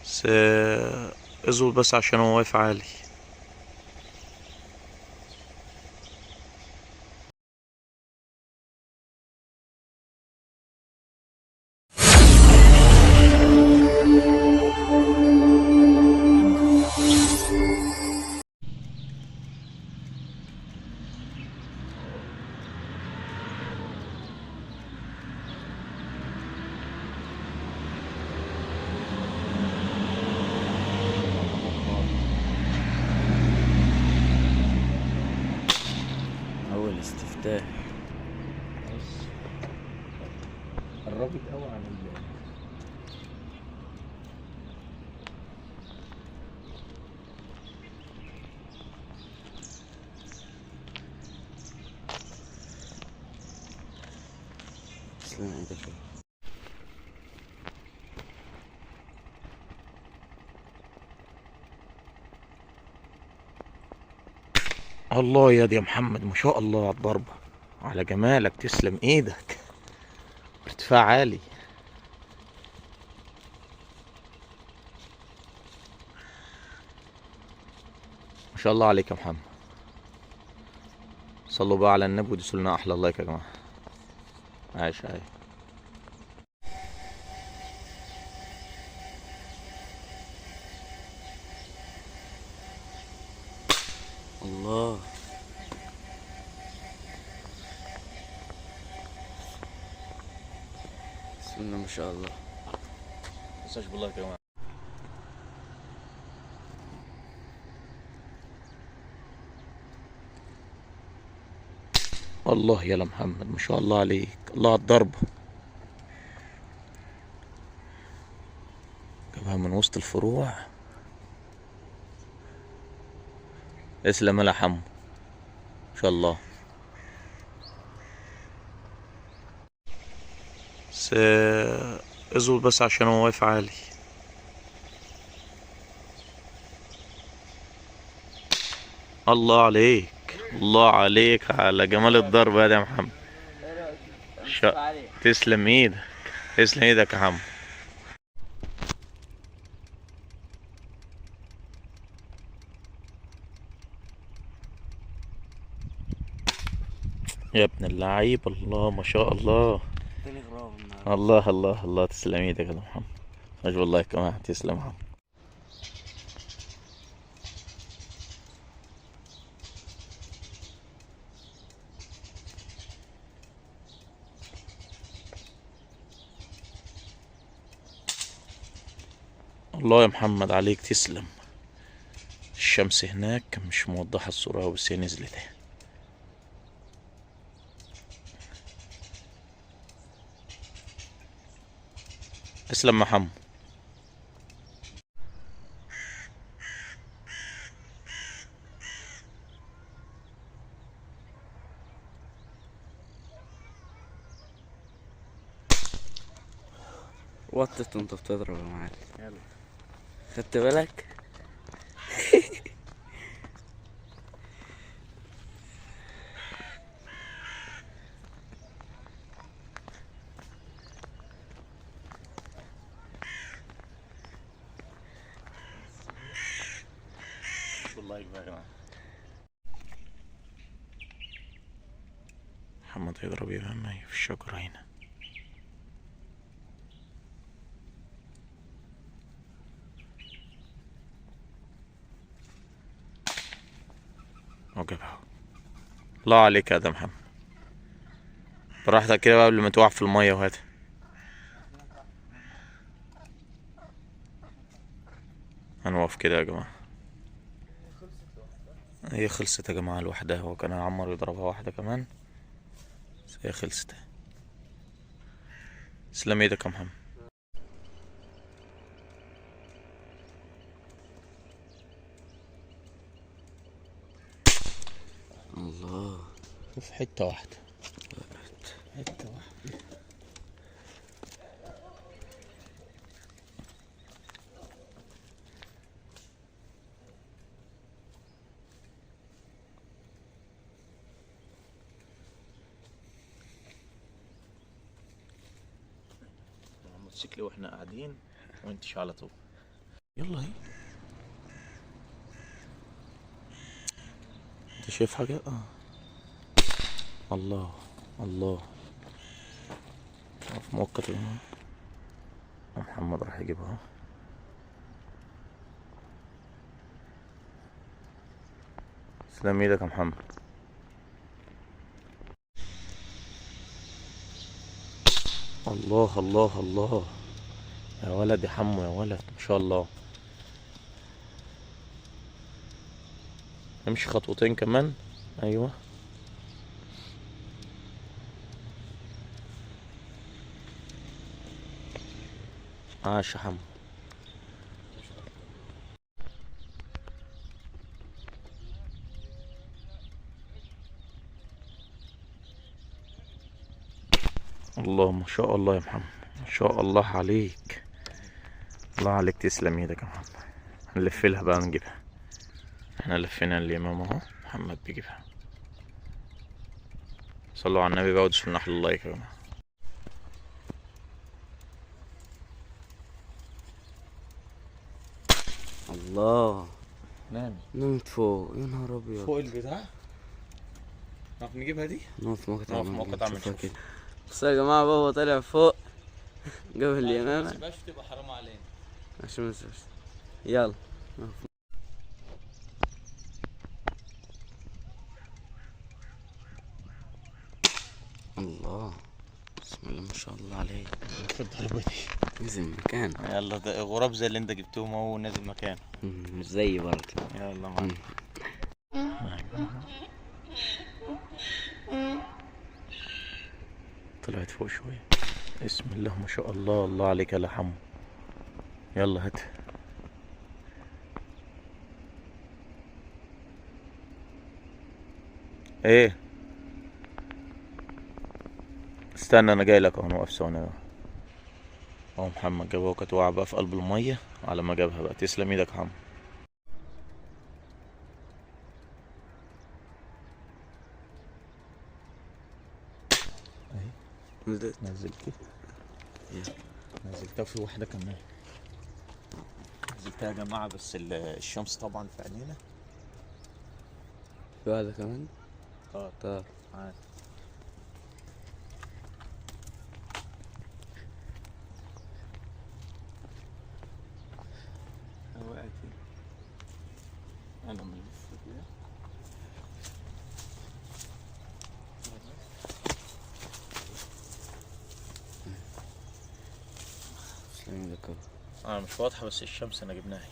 بس اظبط بس عشان هو واقف عالي. اول استفتاح. بص قربت قوي عن تسلم ايدك. الله يا دي يا محمد، ما شاء الله على الضربة، على جمالك، تسلم ايدك، ارتفاع عالي. ما شاء الله عليك يا محمد. صلوا بقى على النبي ودوسوا لنا احلى لايك يا جماعة. عايش عايش. الله، بسم الله ما شاء الله. متنساش باللايك يا جماعة. الله يا محمد، ما شاء الله عليك، الله على الضربة، جابها من وسط الفروع. اسلم يا حمو، ان شاء الله. بس اظبط بس عشان هو واقف عالي. الله عليك، الله عليك على جمال الضربة يا محمد. تسلم ايدك، تسلم ايدك يا حمو. يا ابن اللعيب، الله ما شاء الله، الله الله الله، تسلم ايدك يا محمد. ما شاء الله كمان، تسلم يا محمد. الله يا محمد عليك، تسلم. الشمس هناك مش موضحة الصورة بس هي نزلت اهي. اسلم محمد. وطت وانت بتضرب يا معلم. يلا. خدت بالك؟ باللايك بقى يا جماعة. محمد هيضرب ايه بقى؟ في الشجرة هنا. وجابها. الله عليك يا ده محمد. براحتك كده بقى قبل ما تقع في المية. وهات هنوقف كده يا جماعة. هي خلصت يا جماعة لوحدها، هو كان عمر يضربها واحدة كمان بس هي خلصت. تسلم ايدك يا محمد. الله، شوف حتة واحدة، حتة واحدة. الموتوسيكل واحنا قاعدين وانتش على طول. يلا اهي. انت شايف حاجة؟ الله الله. في مؤقت يا جماعة. محمد راح يجيبها. تسلم ايدك يا محمد. الله الله الله يا ولد يا حمو يا ولد، ما شاء الله. امشي خطوتين كمان. ايوه عاش يا حمو. الله ما شاء الله يا محمد، ما شاء الله عليك، الله عليك، تسلم ايدك يا محمد. هنلف لها بقى نجيبها. احنا لفينا اليمام اهو، محمد بيجيبها. صلوا على النبي بقى ودوسوا لنا احلى لايك يا جماعة. الله نام نمت فوق يا نهار ابيض، فوق البتاع. نعرف نجيبها دي؟ نقف مقطع نقف مقطع نشوفها بنشوف. كده. بس يا جماعة بابا طلع فوق جاب اليمامة. ما تبقى حرام علينا عشان ما نسيبش. يلا الله، بسم الله ما شاء الله عليك. في الضربة دي نزل مكان. يلا ده غراب زي اللي انت جبتهم اهو نازل مكانه. مش زي برضه. يلا معاك. طلعت فوق شوية. بسم الله ما شاء الله، الله عليك يا حمو. يلا هات. ايه استنى انا جاي لك اهو، نوقف ثواني. اهو محمد جابها وكانت واقعة بقى في قلب المية على ما جابها بقى. تسلم ايدك يا حمو. نزلت. نزلت. نزلتها في واحدة كمان. نزلتها يا جماعة بس الشمس طبعا في عينينا. في واحدة كمان؟ طار. طار. وقعت انا بنلف كده. تسلم ايدك. مش واضحة بس الشمس انا جبناها.